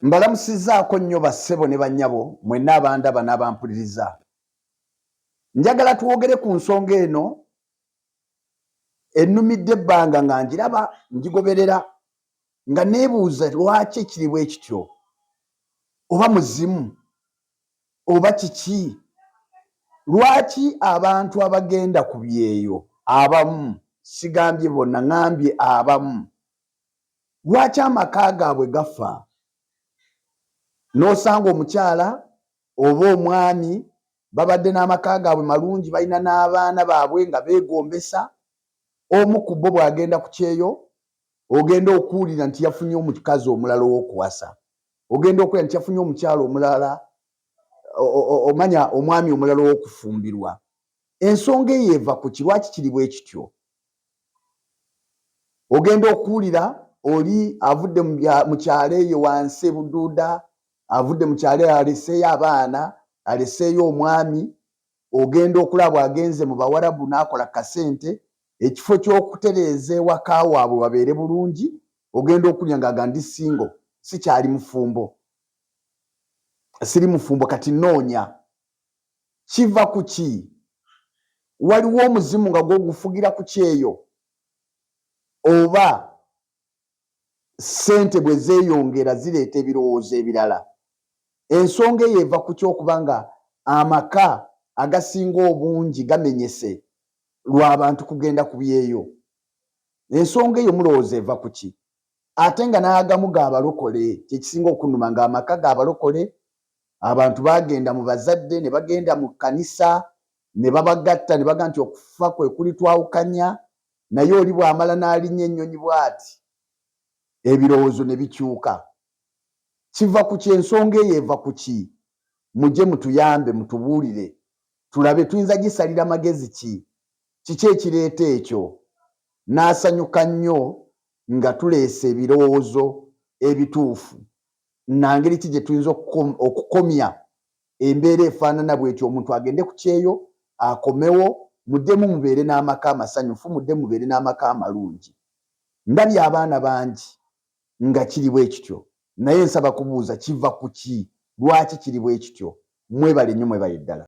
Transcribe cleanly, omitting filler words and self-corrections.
Mbalamusizzaako nnyo bassebo ne bannyabo mwenna abandaba n'abampuliriza. Njagala twogere ku nsonga eno ennumidde ebbanga nga ngiraba ngigoberera nga neebuuza lwaki ekiri bwe kityo oba muzimu oba kiki lwaki abantu abagenda ku byeyo abamu sigambye bonna ŋambye abamu Lwaki amaka gaabwe gafa? N'osanga omukyala oba omwami babadde n'amaka gaabwe malungi, balina n'abaana baabwe nga beegombesa. Omu ku bo bw'agenda ku kyeyo, ogenda okuwulira nti yafunye omukazi omulala ow'okuwasa, ogenda okuwulira nti yafunye omukyala omulala, omanya omwami omulala ow'okufumbirwa. Ensonga eyo eva ku ki? Lwaki kiri bwe kityo? Ogenda okuwulira oli avudde mu kyalo eyo wansi ebuduuda, avudde mu kyalo eyo aleseeyo abaana, aleseeyo omwami. Ogenda okulaba bw'agenze mu Bawarabu n'akola kasente, ekifo ky'okutereeza ewaka waabwe wabeere bulungi, ogenda okuwulira ng'aga ndi single, sikyali mufumbo, siri mufumbo kati nnoonya. Kiva ku ki? Waliwo omuzimu nga gwo gufugira ku kyeyo oba ssente bwe zeeyongera zireeta ebirowoozo ebirala? Ensonga eyo eva ku ky'okuba nga amaka agasinga obungi gamenyese lwa bantu kugenda ku byeyo. Ensonga eyo mulowooza eva ku ki? Ate nga n'agamu ga balokole, kye kisinga okunnuma ng'amaka ga balokole. Abantu baagenda mu bazadde ne bagenda mu kkanisa ne babagatta ne bagamba nti okufa kwe kulitwawukanya, naye oli bw'amala n'alinnya ennyonyi bw'ati ebirowoozo ne bikyuka. Kiva ku ki? Ensonga eyo eva ku ki? Mujje mutuyambe mutubuulire tulabe tuyinza gisalira magezi ki? Kiki ekireeta ekyo? Naasanyuka nnyo nga tuleese ebirowoozo ebituufu. Na ngeri ki gye tuyinza okukomya embeera efaanana bw'etyo, omuntu agende ku kyeyo akomewo, muddemu mubeere n'amaka amasanyufu, muddemu mubeere n'amaka amalungi. Ndabye abaana bangi nga kiri bwe kityo, naye nsaba kubuuza kiva ku ki? Lwaki kiri bwe kityo? Mwebale nnyo mwebale ddala.